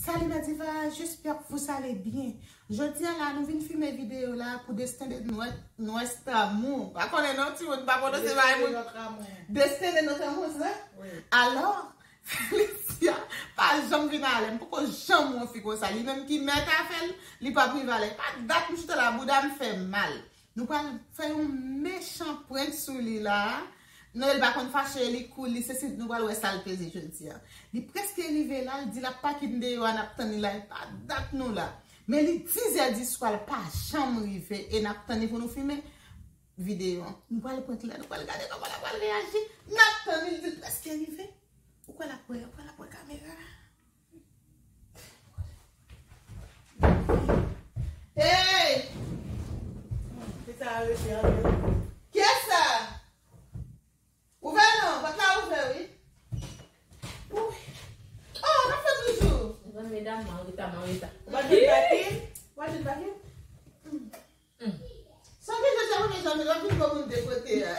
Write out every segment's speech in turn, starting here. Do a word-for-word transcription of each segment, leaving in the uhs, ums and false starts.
Salut ma diva, j'espère que vous allez bien. Jodi a la, nou vin filme videyo la pou Destin de Notre, Notre Amour. Pa konnen non, timoun, pa konnen se bay moun. Destin de Notre Amour, se? Alò, Felicia pa janm vin alè. M poko janm wè yon fi konsa. Li menm ki mèt afè l, li pa prive alè. Pa dat m chita la, bouda m fè mal. Nou pral fè yon mechan prank sou li la. Non, li pa konn fache, li cool, li sesi, nou pral wè sa l peze jodi a. Li prèske rive la, li di l ap pakin deyò a, n ap tann li la, e pa dat nou la. Men li dizè di swa, l pa janm rive, e n ap tann li pou nou filme videyo an. Nou pral prank li la, nou pral gade kòman l ap pral reyaji. N ap tann li, li di l prèske rive. Ou kwè l ap wè, ou kwè l ap wè kamera a? Hey! Kisa a rete antre? Kiyès sa? Ouvè non, pòt la ouvè wi. Wi. Oh, n ap fè toujou. Mezanmi, medam, m anreta, m anreta. Ou pa jwenn pakin? Ou pa jwenn pakin? Sonje jodi a, premye janvye, l ap vin bon moun de kote a.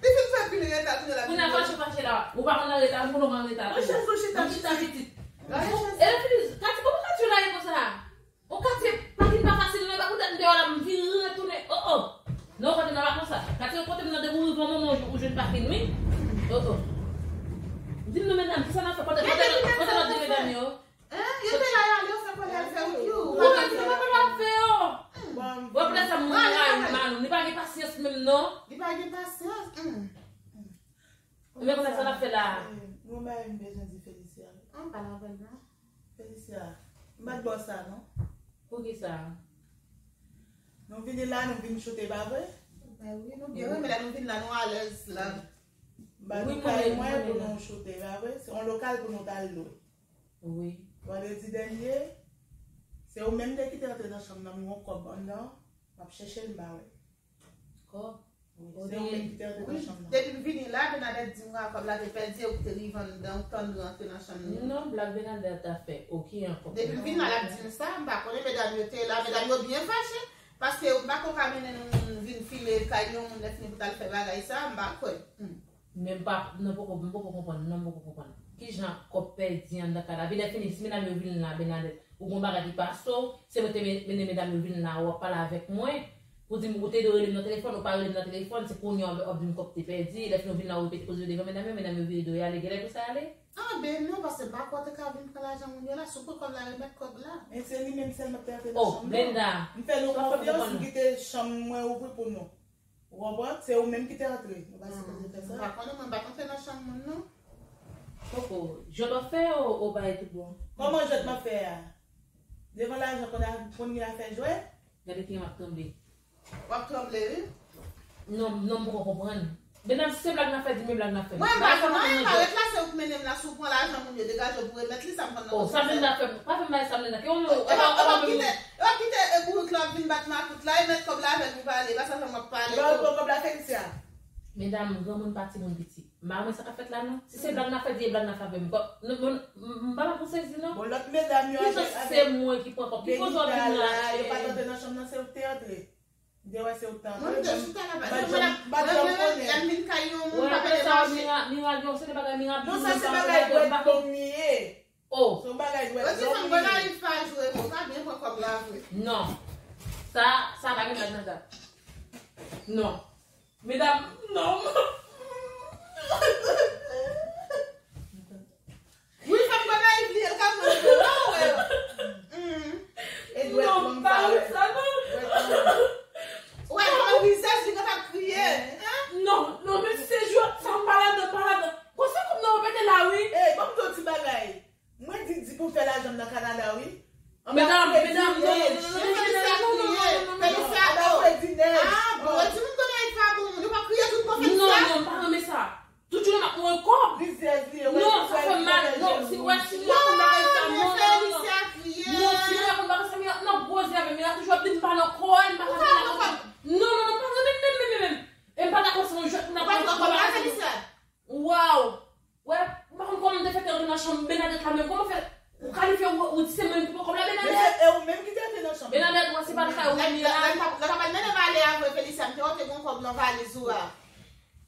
Li fin fè pil reta, kounye a l ap vin bon. Kounye a fache, fache la. Ou pa konn anreta, m konn ou anreta. Mwen chèz ou chita pitit. Chita pitit. Mwen chèz ou chita pitit. Gade chèz. E Filiz, Kati, kòman Kati la ye konsa? Yon katye pa vin pa fasil non, e pa pou dat m deyò la, m vire tounen. Oh, oh. Non, kote m nan pa konsa. Kati, kote m nan depi w rive yon moman ou jwenn pakin wi. Oh, oh. Di m non, medam, kisa n ap fè? Kote, kote, kote lòt de medam yo? Hein? Yo te la, yo ale, yo fè kòlè al fè wout yo. Ou pa konn sa pa pale avè yo. Bon. Bon, apre sa, mwen rayi Manou. Li pa gen pasyans menm, non. Li pa gen pasyans. Hmm. Men kounye a sa n ap fè la? Mwen ba m bezwen di Felicia. An pale avè l, non. Felicia, m pa t ba w sa, non. Poukisa? Nou vini la, nou vin choute, pa vre? Ben wi, nou byen renmen lè nou vin la, nou alèz la. M ba nou kay mwen pou nou choute, pa vre? Se yon lokal pou nou t al lwe. Wi. Vandredi dènye, se ou menm te kite antre nan chanm nan, m gen yon kòb anndan, m ap chèche l, m pa wè l. Kòb? Wi, se ou menm ki te antre nan chanm nan. Depi m vini la, Bernadette di m, wa, kòb la te pèdi, ou te rive anndan, ou tann rantre nan chanm nan. Non, blag Bernadette ap fè, oke, ankò. Depi m vin la, l ap di m sa, m pa konnen medam yo te la, medam yo byen fache, paske m pa kwè w ka mennen nou vin file kay yon moun lè fini pou t al fè bagay sa, m pa kwè. Hmm. Men m pa, non, poko, m poko konprann, non, m poko konprann. Kijan kòb pèdi anndan kay la? Epi lè fini, si medam yo vin la, Bernadette, ou gon bagay ki pase w, se mwen te men-, mennen medam yo vin la, w ap pale avèk mwen, pou di m, ou te dwe rele m nan telefòn, ou pa rele m nan telefòn, se kounye a w ap di m kòb te pèdi, lè fini w vin la, ou repete koze yo devan medam yo, medam yo vire do yo ale, genlè konsa y ale? Ah, ben non, paske m pa kwè w te ka vin pran lajan moun yo la, si w pran kòb la, remèt kòb la. Men se li menm sèlman ki te antre nan chanm nan. Oh, Brenda, m fè nou konfyans, m kite chanm mwen ouvri pou nou. Ou konprann? Se ou menm ki te antre. Nou pa sipoze fè sa. M pa konnen, mwen m pa t antre nan chanm moun, non. Poko, jwèt w ap fè ou, ou bay tout bon? Kòman jwèt m ap fè a? Devan lajan konn a, konn gen afè jwèt? Gade kijan m ap tranble. W ap tranble, wi. Non, non, m poko konprann. Medam, si se blag n ap fè, di m e blag n ap fè. Mwen, m pa konn anyen, m pa ret la, se ou k mennen m la, si w pran lajan moun yo, degaje w pou remèt li, sa m konn nan. Oh, sa Brenda fè, pa fè m bay sa Brenda, ke ou menm, e pa, e pa kite, e pa kite, e bourik la ap vin bat makout la, e mèt kòb la avè l pou pale, e pa sa fè m ap pale. Lè w pran kòb la, Felicia. Medam, granmoun pa timoun piti. M pa renmen sa k ap fèt la, non. Si se blag n ap fè, di e blag n ap fè avè m. Kò-, non, non, m, m pa la pou sezi, non. Bon, lòt medam yo avèk, avèk Benita la, yo pa t antre nan chanm nan, se ou k te antre. M te wè se ou k te antre. Mwen, m te chita la, paske mwen, mwen, mwen, lè m vin kay yon moun, pa pede mache. Mira, Mira, non, se te bagay Mira, non, sa se bagay dwèt long li ye. Oh. Se yon bagay dwèt long li ye. Yo di fanm Gonayiv pa jwe, bon, sa byen pran kòb la vre. Non. Sa, sa pa gen blag nan sa. Non. Medam, non. Wi, fanm Gonayiv li ye, l ka pran dlo, non, wè. Hmm. E dwèt long sa, wè. Dwèt long. Wè, kòman rizèz li gentan ap kriye. Non, non, men se jwèt sa, m pa ladan, pa ladan. Bon, se kòb nan repete la, wi. Ey, ban m di w ti bagay. Mwen di, di pou fè lajan m nan Kanada, wi. Medam, medam, non, non, non, non, non, non, non, non, non, non, non. Ann ap fè dinèj. Ah, bon, wè, timoun Gonayiv pa bon moun, yo pa kriye tout bon fè sa. Non, non, m pa renmen sa. Tout jounen m ap mwen kò. Rizèz li ye, wè. Non, sa fè m mal. Non, si, wè, si m pa konn bagay sa, non, non, non, non. Non, si m pa konn bagay sa, Mira, m nan gwo zye avè Mira, toujou ap di m pa nan kò, m pa ka vin nan kò. Non, non, non, m pa renmen menm, menm, menm, menm. E m pa dakò se yon jwèt moun ap fè. Ou pa pran kòb la, Felicia? Waw! Wè, m pa konn kòman m te fè te antre nan chanm Bernadette la menm. Kòman fè ou kalifye ou, ou di se mwen ki pran kòb la, Bernadette? Men se, e ou menm ki te antre nan chanm. Bernadette, wè, se pa l fè ou menm la. Lè, lè, lè, lè t ap al mennen m ale avè Felicia, m te wè w te gen yon kòb nan valiz ou a.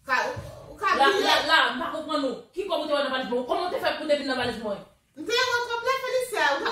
Ka, ou, ou ka bliye. La, la, la, m pa konprann ou. Ki kòb ou te wè nan valiz mwen? Kòman w te fè pou te vin nan valiz mwen? M te wè kòb la, Felicia. Ou pa,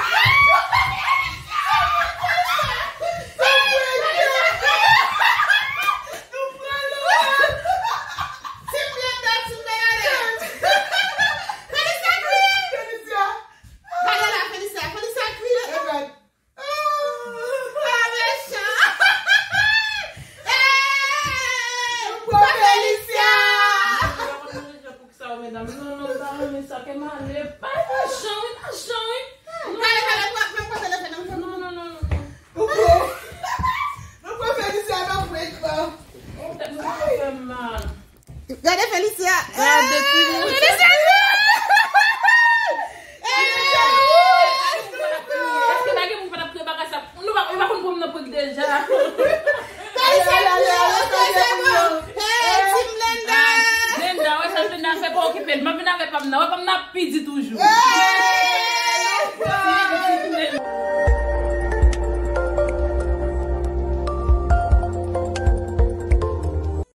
Gade la, Felicia, Felicia kriye. Ah, mechan. Hey! Felicia! Sa yo, medam. Non, non, m pa renmen sa. Ke m ale. Bay lajan, wi, lajan, wi. Gade, gade, pran, pran, pran telefòn nan, pran. Non, non, non, non, non. Ou pran. Ou pran Felicia nan prank la. Tèt mwen fè m mal. Gade Felicia. Gade timoun. Felicia. Èske pa gen moun ki pa t ap kriye bagay sa? Nou pa, yo pa konn pran m nan prank deja. Felicia, ale, ale, ale, ale, ale. Hey, Team Linda. Linda, wè sa Linda fè, pa okipe l. M ap vin avè pa m nan. Wè pa m nan ap pidi toujou.